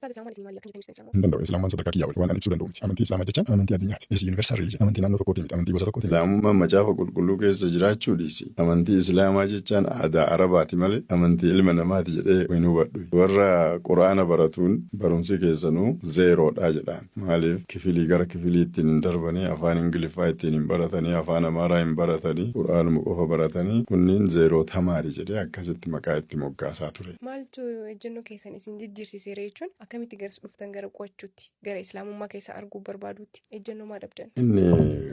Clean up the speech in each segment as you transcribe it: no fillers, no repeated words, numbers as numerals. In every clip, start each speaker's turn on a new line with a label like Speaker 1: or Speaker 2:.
Speaker 1: Hin danda'u. Islaamummaan sadarkaa kiyyaa oli. Waan ani ibsuu danda'u miti. Amantii Islaamaa jechaan amantii addunyaati. Is universal religion. Amantii naannoo tokkootii miti. Amantii gosa tokkootii miti.
Speaker 2: Islaamummaan Macaafa Qulqulluu keessa jiraachuu dhiisi. Amantii Islaamaa jechaan aadaa Arabaati malee amantii ilma namaati jedhee hin hubadhu. Warra Qur'aana baratuun barumsi keessanuu zeeroodha jedhaan. Maaliif kifilii gara kifilii ittiin hin darbanii, afaan Ingiliffaa ittiin hin baratanii, afaan Amaaraa hin baratanii, Qur'aanuma qofa baratanii, kunniin zeeroo tamaari jedhee akkasitti maqaa itti moggaasaa ture.
Speaker 3: Maaltu ejjennoo keessan isin jijjiirsiseera jechuun akkamitti garas dhuftan, gara qo'achuutti, gara Islaamummaa keessa arguu barbaaduutti, ejjennoo maa dhabdan?
Speaker 2: Inni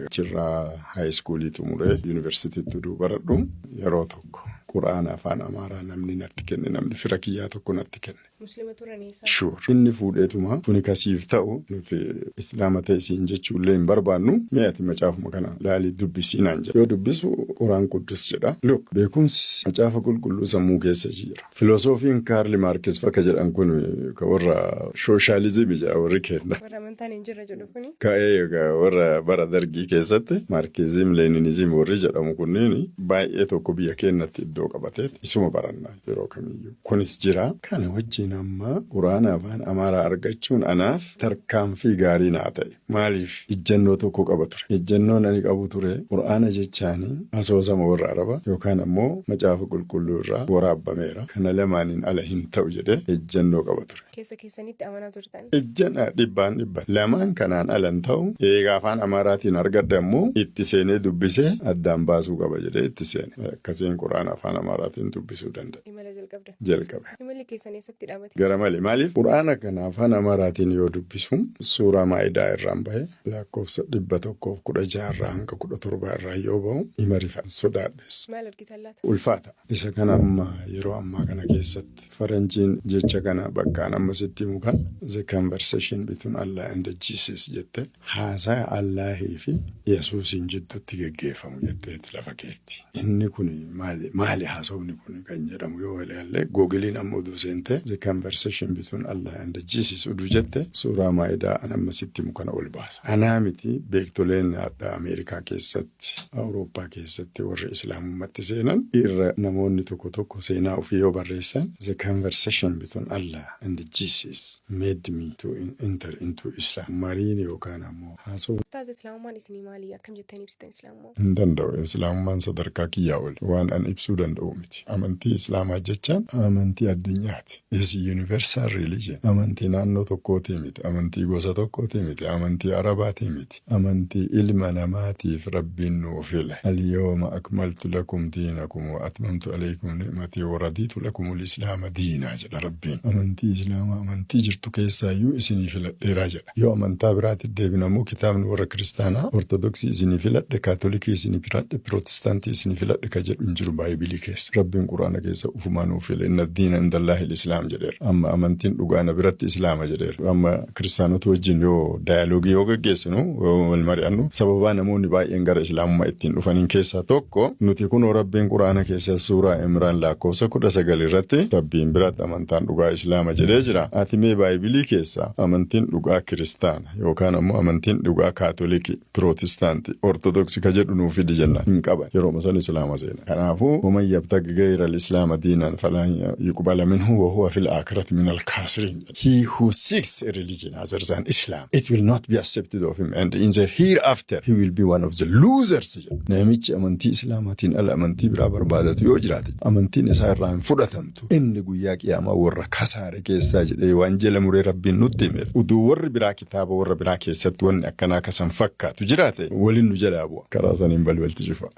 Speaker 2: achirraa high schoolii xumuree yuunivarsiitiitti uduu baradhu, yeroo tokko Qur'aana afaan Amaaraa namni natti kenne, namni fira kiyyaa tokko natti kenne.
Speaker 3: Muslima turanii isaan?
Speaker 2: Sure. Inni fuudheetuma, "Kuni kasiif ta'u, nuti Islaama ta'e siin jechuullee hin barbaannu, mee ati macaafuma kana laalii dubbisii," naan jedhe. Yoo dubbisu Quraan Quddus jedha. Look, beekumsi Macaafa Qulqulluu sammuu keessa jira. Filosoofiin Kaarli Maarkis fakka jedhan kun ka warra sooshaalizimii jedha warri kenna.
Speaker 3: Warra amantaan hin jirre jedhu kuni.
Speaker 2: Ka'ee warra bara Dargii keessatti Maarkizim, Leeninizim warri jedhamu kunniin baay'ee tokko biyya keenyatti iddoo qabateet isuma barannaa yeroo kamiyyuu. Kunis jira. Kana wajjin amma Quraana afaan Amaaraa argachuun anaaf tarkaanfii gaarii naa ta'e. Maaliif? Ejjennoo tokko qaba ture. Ejjennoon ani qabu ture, Quraana jechaanii asoosama warra Arabaa yookaan ammoo Macaafa Qulqulluu irraa waraabbameera. Kana lamaaniin ala hin ta'u jedhee ejjennoo qaba ture.
Speaker 3: Keessa keessanitti amanaa turtan.
Speaker 2: Ejjana dhibbaan dhibba. Lamaan kanaan ala hin ta'u. Eega afaan Amaaraatiin argadhe ammoo itti seenee dubbisee addaan baasuu qaba jedhee itti seene. Akkasiin Quraana afaan Amaaraatiin dubbisuu danda'e.
Speaker 3: Imala jalqabdan.
Speaker 2: Jalqabe.
Speaker 3: Imalli keessan eessatti dhaabate?
Speaker 2: Gara malee. Maaliif? Quraana kana afaan Amaaraatiin yoo dubbisu, suuraa Maa'idaa irraan bahe, lakkoofsa 116 irraa hanga 17 irraa yoo bahu, ima rifa, sodaadhes.
Speaker 3: Maal argitan laata?
Speaker 2: Ulfaata. Isa kana amma yeroo ammaa kana keessatti faranjiin jecha kana bakkaan amma sitti himu kan "the conversation between Allah and Jesus" jette, haasaa Allaahii fi Yesuusiin jidduutti geggeeffamu jetteet lafa keetti. Inni kun maali, maali haasawni kun kan jedhamu yoo ilaalle, Googiliin amma oduu seente, "the conversation between Allah and Jesus" oduu jette, suuraa Maa'idaa an amma sitti himu kana ol baasa. Anaa miti, beektoleen adda Ameerikaa keessatti, Awurooppaa keessatti warri Islaamummaatti seenan irra namoonni tokko tokko seenaa ofii yoo barreessan, "The conversation between Allah and Jesus made me to enter into Islam." Mariin yookaan ammoo haasawni.
Speaker 3: Ustaaz, Islaamummaan isinii maali? Akkam jettanii ibsitan Islaamummaa?
Speaker 2: Hin danda'u. Islaamummaan sadarkaa kiyyaa oli. Waan an ibsuu danda'u miti. Amantii Islaamaa jechaan amantii addunyaati. Is universal religion. Amantii naannoo tokkootii miti. Amantii gosa tokkootii miti. Amantii Arabaatii miti. Amantii ilma namaatiif Rabbiin nuu file. اليوم أكملت لكم دينكم وأتممت عليكم نعمتي ورضيت لكم الإسلام دينا jedha Rabbiin. Amantii Islaamaa amantii jirtu keessaayyuu isinii filadheeraa jedha. Yoo amantaa biraatti deebinu ammoo, kitaabni warra kiristaanaa Ortodoksii isinii filadhe, Kaatolikii isinii filadhe, Pirootestaantii isinii filadhe ka jedhu hin jiru Baayibilii keessa. Rabbiin Quraana keessa ufumaa nuu file, إن الدين عند الله الإسلام jedheera. Amma amantiin dhugaana biratti Islaama jedheera. Amma kiristaanota wajjin yoo dialogue yoo geggeessinu, yoo wal mari'annu, sababaa namoonni baay'een gara Islaamummaa ittiin dhufaniin keessaa tokko, nuti kunoo Rabbiin Quraana keessa suuraa Imraan lakkoofsa 19 irratti Rabbiin biratti amantaan dhugaa Islaama jedhee jira. Ati mee Baayibilii keessa amantiin dhugaa kiristaana yookaan ammoo amantiin dhugaa Kaatolikii, Pirootestaantii, Ortodoksii ka jedhu nuu fidi jennaan, hin qaban. Yeroo san Islaama seena. Kanaafuu ومن يبتغ غير الإسلام دينا فلن يقبل منه وهو في الآخرة من الخاسرين. He who seeks a religion other than Islam, it will not be accepted of him, and in the hereafter he will be one of the losers jedha. Namichi amantii Islaamaatiin ala amantii biraa barbaadatu yoo jiraate, amantiin isaa irraa hin fudhatamtu. Inni guyyaa qiyaamaa warra kasaare keessaa jedhee waan jala muree Rabbiin nutti himeef, uduu warri biraa kitaaba warra biraa keessatti wanni akkanaa kasan fakkaatu jiraate, waliin nu jalaa bu'a. Karaa saniin balbalti cufa.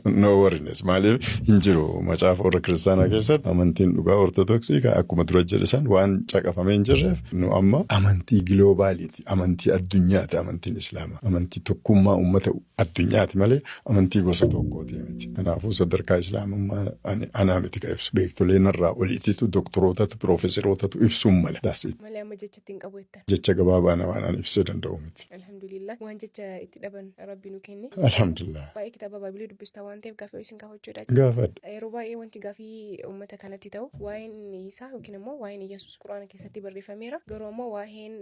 Speaker 2: No worries, maaliif hin jiru macaafa warra kiristaanaa keessatti amantiin dhugaa Ortodoksii akkuma dura jedhe san waan caqafamee hin jirreef, nu amma amantii globaliiti, amantii addunyaati. Amantiin Islaamaa amantii tokkummaa uummata addunyaati malee amantii gosa tokkooti miti. Kanaafuu sadarkaa Islaamummaa anaa miti ka ibsu, beektolee narraa oliititu, doktorootatu, piroofeserootatu ibsuun mala. That's it.
Speaker 3: Malee amma jecha ittiin qabu jettan.
Speaker 2: Jecha gabaabaa namaan an ibsuu danda'u miti.
Speaker 3: Alhamdulillah, waan jecha itti dhaban Rabbi nu kenne.
Speaker 2: Alhamdulillah.
Speaker 3: Baay'ee kitaaba Baabilii dubbistaa waan ta'eef gaaffii isin gaafachuudha.
Speaker 2: Gaafadhu.
Speaker 3: Yeroo baay'ee wanti gaaffii uummata kanatti ta'u, waa'een Isaa yookiin immoo waa'een Yesuus Quraana keessatti barreeffameera. Garuu ammoo waa'een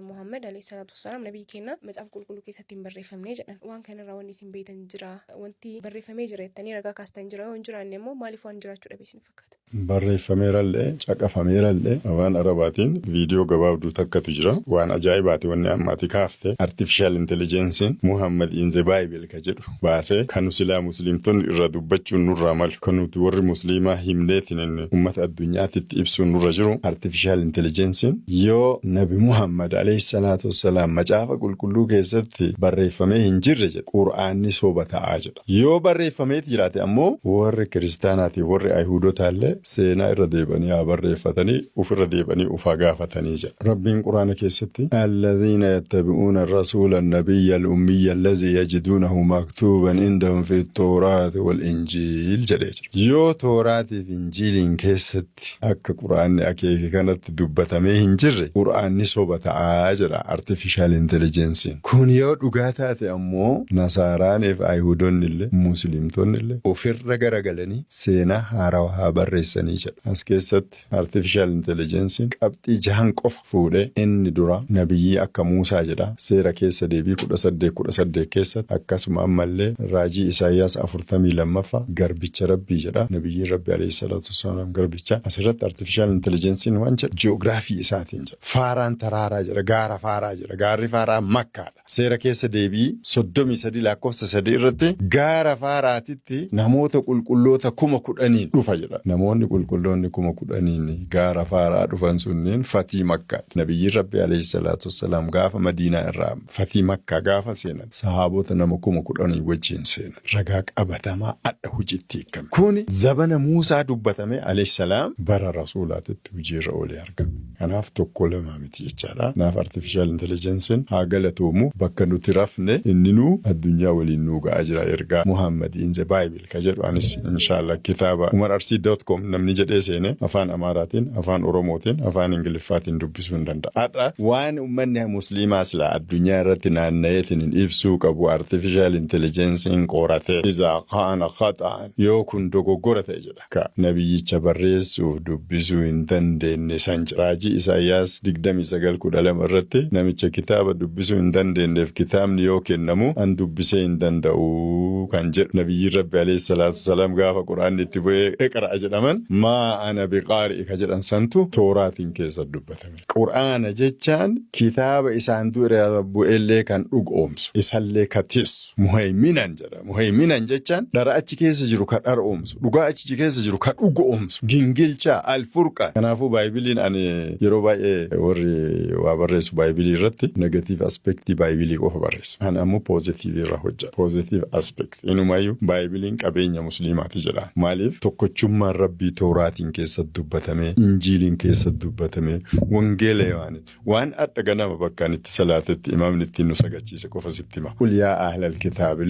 Speaker 3: Muhammad alayhi salaatu wassalaam, nabii keenya, Macaafa Qulqulluu keessatti hin barreeffamne jedhan. Waan kanarraa wanni isin beektan jira? Wanti barreeffamee jira jettanii ragaa kaastan jira? Yoo hin jiraanne immoo maaliif waan jiraachuu dhabe isin fakkaata?
Speaker 2: Barreeffameerallee, caqafameerallee, afaan Arabaatiin viidiyoo gabaabaa. Gabaabduu takkatu jira. Waan ajaa'ibaati wanni amma ati kaafte. Artificial intelligence'n Muhammad in the Bible ka jedhu baasee, kan silaa musliimtonni irra dubbachuun nurraa malu, kan nuti warri musliimaa himneetiin inni ummata addunyaatitti ibsuun nurra jiru, artificial intelligence'n yoo Nabi Muhammad alayhi salaatu wassalaam Macaafa Qulqulluu keessatti barreeffamee hin jirre jedha, Qur'aanni soba ta'aa jedha. Yoo barreeffameeti jiraate ammoo, warri kiristaanaatiif warri Ayhuudotaallee seenaa irra deebi'anii haa barreeffatanii, ufirra deebi'anii uf haa gaafatanii jedha. Rabbiin Qur'aana keessatti, Alladhiina yattabi'uuna arrasuula annabiyya al-ummiyya allazii yajiduunahu maktuuban indahum fi ttooraati wal-injiil jedhee jira. Yoo Tooraatiif Injiiliin keessatti akka Qur'aanni akeeke kanatti dubbatamee hin jirre, Qur'aanni soba ta'a jedha artificial intelligence'n. Kun yoo dhugaa taate ammoo, Nasaaraaniif Ayihuudonnillee Muslimtonnillee ofirra garagalanii seenaa haarawa haa barreessanii jedha. As keessatti artificial intelligence'n qabxii jahan qofa fuudhee, inni duraa nabiyyii akka Muusaa jedha Seera Keessa Deebii 18:18 keessatti. Akkasuma ammallee raajii Isaayyaas 42ffaa, garbicha Rabbii jedha. Nabiyyiin Rabbi alayhi salaatu wassalaam garbicha. Asirratti artificial intelligence'n waan jedhu ji'oogiraafii isaatiin jedha. Faaraan taraaraa jedha, gaara Faaraa jedha. Gaarri Faaraa Makkaadha. Seera Keessa Deebii 33 lakkoofsa 3 irratti gaara Faaraatitti namoota qulqulloota 10,000n dhufa jedha. Namoonni qulqulloonni 10,000n gaara Faaraa dhufan sunniin Fatii Makkaati. Nabiyyiin Rabbii alayhi salaatu wassalaam gaafa Madiinaa irraa Fatii Makkaa gaafa seenan sahaabota nama 10,000 wajjiin seenan. Ragaa qabatamaa adha hujiitti hiikkame. Kuni zabana Muusaa dubbatame alayhi salaam, bara Rasuulaatitti hujiirra oolee argame. Kanaaf tokko lama miti jechaadha. Kanaaf artificial intelligence'n haa galatoomu, bakka nuti rafne inninuu addunyaa waliin nuu ga'aa jira. Ergaa Muhammad in the Bible ka jedhu anis inshallah kitaaba umararsi.com namni jedhee seene afaan Amaaraatiin, afaan Oromootiin, afaan Ingiliffaatiin dubbisuu hin danda'a. Har'a waan ummanni musliimaa silaa addunyaa irratti naanna'eetiin hin ibsuu qabu artificial intelligence'n qoratee, izaa kaana khaxa'an, yoo kun dogoggora ta'e jedha. Ka nabiyyicha barreessuuf dubbisuu hin dandeenne san jedha. Raajii Isaayyaas 29:12 irratti namicha kitaaba dubbisuu hin dandeenneef kitaabni yoo kennamu an dubbisee hin danda'u kan jedhu. Nabiyyiin Rabbi alayhi salaatu wasalaam gaafa Qur'aanni itti bu'ee iqra'a jedhaman maa ana biqaari'i ka jedhan santu Tooraatiin keessa dubbatame. Qur'aana jechaan kitaaba isaan dura bu'ellee kan dhugoomsu, isallee ka tissu, muhayminan jedha. Muhayminan jechaan dhara achi keessa jiru ka dhar'oomsu, dhugaa achi keessa jiru ka dhugoomsu, gingilchaa, alfurqaan. Kanaafuu Baaybiliin ani yeroo baay'ee warri waa barreessu Baaybilii irratti negative aspectii Baaybilii qofa barreessu. Ani ammoo positive irra hojjedha. Positive aspect. Inumayyuu Baaybiliin qabeenya musliimaati jedha. Maaliif? Tokkochummaan Rabbii Tooraatiin keessatti dubbatame, Injiiliin keessatti dubbatame, Wangeela Yohaanis. Waan adda ganama bakkaan itti salaatetti imaamni ittiin nu sagachiise qofa sitti hima. Qul yaa ahlal kitaabi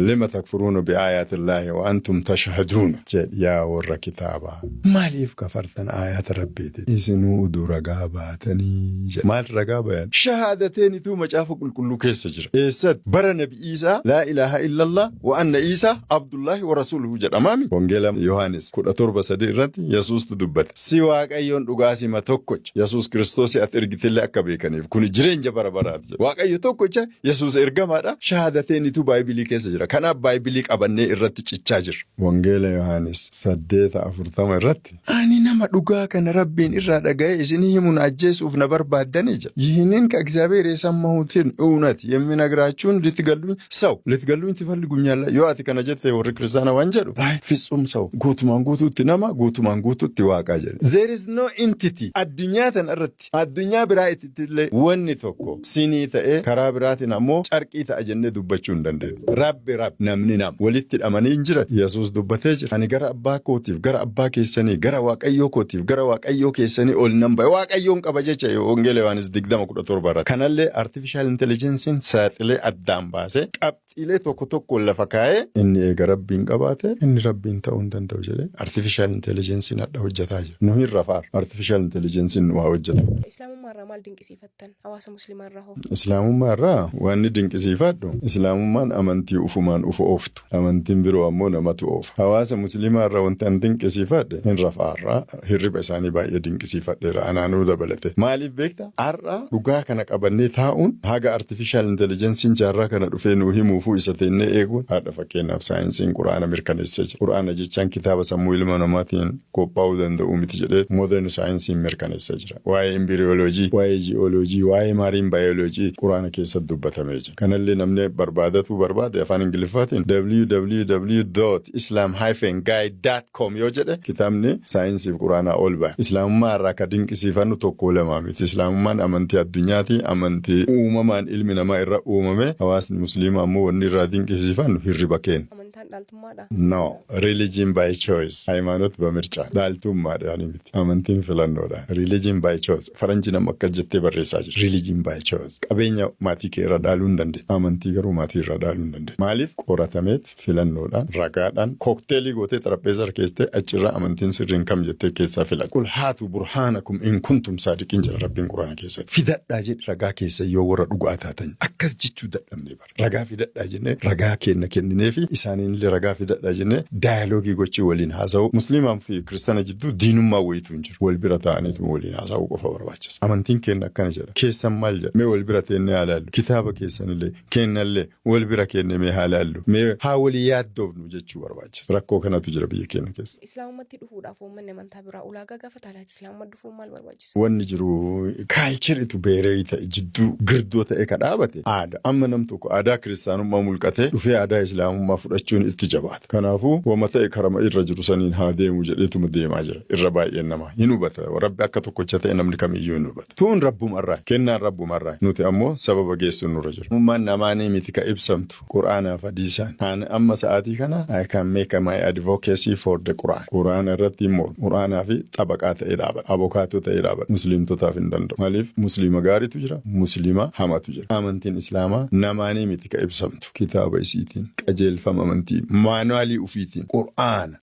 Speaker 2: lima takfuruuna bi aayaatillaahi wa antum tashhaduun jedhi, yaa warra kitaabaa, maaliif kafartan aayaata Rabbiiti isinuu uduu ragaa baatanii jedhe. Maal ragaa bayan? Shahaadateenituu Macaafa Qulqulluu keessa jira. Eessatti? Bara Nabi Iisaa, laa ilaaha illallah wa anna Iisaa abdullaahi wa rasuuluhu jedhamaami. Wangeela Yohaanis 17:3 irratti Yesuustu dubbate. Si Waaqayyoon dhugaa sima tokkocha, Yesuus Kiristoosii ati ergitellee akka beekaniif kuni jireenya bara baraati jedhe. Waaqayyo tokkocha, Yesuus ergamaadha. Shahaadateenitu Baaybilii keessa jira. Kanaaf Baaybilii qabannee irratti cichaa jirra. Wangeela Yohaanis 8:40 irratti, ani nama dhugaa kana Rabbiin irraa dhaga'ee isinii himu na ajjeesuuf na barbaaddanii jedha. ይህንን ከእግዚአብሔር የሰማሁትን እውነት የምነግራችሁን ልትገሉኝ ሰው ልትገሉኝ ትፈልጉኛላችሁ yoo ati kana jette, warri kiristaana waan jedhu, ፍጹም ሰው, guutumaan guutuutti nama, guutumaan guutuutti waaqaa jedhe. There is no entity addunyaa tana irratti, addunyaa biraa illee wanni tokko sinii ta'ee karaa biraatiin ammoo carqii ta'a jennee dubbachuu hin dandeenyu. Rabbi Rabbi, namni nama, walitti hidhamanii hin jiran. Yesuus dubbatee jira. Ani gara abbaa kootiif gara abbaa keessanii, gara Waaqayyoo kootiif gara Waaqayyoo keessanii ol nan ba'e. Waaqayyoon qaba jecha Wangeela Yohaannis 20:17 irratti. Kanallee artificial intelligence'n saaxilee addaan baasee qabxiilee tokko tokkoon lafa kaa'ee, inni eega Rabbiin qabaate inni Rabbiin ta'uu hin danda'u jedhee artificial intelligence'n hadha hojjetaa jira. Nu hin rafaar, artificial intelligence'n nu haa hojjetu.
Speaker 3: Islaamummaa irraa maal dinqisiifattan? Hawaasa musliimaa irraa hoo?
Speaker 2: Islaamummaa irraa wanni dinqisiifadhu, Islaamummaa Islaamummaan amantii ufumaan ufu ooftu. Amantiin biroo ammoo namatu oofa. Hawaasa Musliimaa irraa wanti an dinqisiifadhe hin rafaarraa hirriba isaanii baay'ee dinqisiifadheera, anaanuu dabalate. Maaliif beektaa? Har'a dhugaa kana qabannee taa'uun haga artificial intelligence'n jaarraa kana dhufee nuu himuufuu isa teennee eeguun. Haadha, fakkeenyaaf, saayinsiin Quraana mirkaneessee jira. Quraana jechaan kitaaba sammuu ilma namaatiin qophaa'uu danda'u miti jedhee modern saayinsiin mirkaneessee jira. Waa'ee embryology, waa'ee geology, waa'ee marine biology Quraana keessatti dubbatamee jira. Kanallee namni barbaadatu barbaade afaan Ingiliffaatiin www.islam-guide.com yoo jedhe kitaabni saayinsiif Quraanaa ol ba'a. Islaamummaa irraa ka dinqisiifannu tokko lamaa miti. Islaamummaan amantii addunyaati. Amantii uumamaan ilmi namaa irra uumame. Hawaasni Musliimaa ammoo wanni irraa dinqisiifannu hirriba keenya.
Speaker 3: Amantaan dhaaltummaadha?
Speaker 2: No, religion by choice. ሃይማኖት በምርጫ dhaaltummaadhaan miti. Amantiin filannoodha. Religion by choice. Faranji nama akkas jettee barreessaa jira. Religion by choice. Qabeenya maatii kee irra dhaaluu hin dandeessu. Amantii garuu maatii irra dhaaluu hin dandeessu. Maaliif? Qoratameet filannoodhaan, ragaadhaan cocktail gootee xarapheeza keessee achirraa amantiin sirriin kam jettee keessaa filata. قل هاتوا برهانكم إن كنتم صادقين jira Rabbiin Quraana keessatti. Fidadhaa jedhi ragaa keessa yoo warra dhugaa taatan. Akkas jechuu dadhabne bara. Ragaa fidadhaa jennee ragaa kenna kenninee fi isaaniin ragaa fidadhaa jennee dialogue gochuu, waliin haasa'u. Musliimaa fi Kiristaana jidduu diinummaa wayitu hin jiru. Wal bira taa'aniitu waliin haasa'uu qofa barbaachisa. Amantiin keenya akkana jedha. Keessan maal jedha? Mee wal bira teennee haa laallu. Kitaaba keessanillee kennallee wal bira kenne mee haa laallu. Mee haa walii yaaddoofnu jechuu barbaachisa. Rakkoo kanatu jira biyya keenya keessa.
Speaker 3: Islaamummaatti dhufuudhaaf uummanni amantaa biraa ulaagaa gaafa taalaati, Islaamummaatti dhufuun maal barbaachisa?
Speaker 2: Wanni jiru culture'itu barrier ta'e, jidduu girdoo ta'e ka dhaabate aadaa. Amma nam tokko aadaa Kiristaanummaa mulqatee dhufee aadaa Islaamummaa fudhachuun itti jabaata. Kanaafuu wama ta'e karama irra jiru saniin haa deemu jedheetuma deemaa jira. Irra baay'een namaa hin hubata. Rabbi akka tokkocha ta'e namni kamiyyuu hin hubata. Tuun rabbumarraa, kennaan rabbumarraa. Nuti ammoo sababa geessuun nurra jira. Mummaan namaanii miti ka ibsamtu, Quraanaaf Hadiisaan. Ani amma sa'aatii kana I can make my advocacy for the Quran. Quraana irratti immoo Quraanaa fi xabaqaa ta'ee dhaabata. Abokaatoo ta'ee dhaabata. Musliimtotaaf hin danda'u. Maaliif? Musliima gaariitu jira, Musliima hamatu jira. Amantiin Islaamaa namaanii miti ka ibsamtu. Kitaaba isiitiin, qajeelfama amantii, manual ufiitiin, Quraana.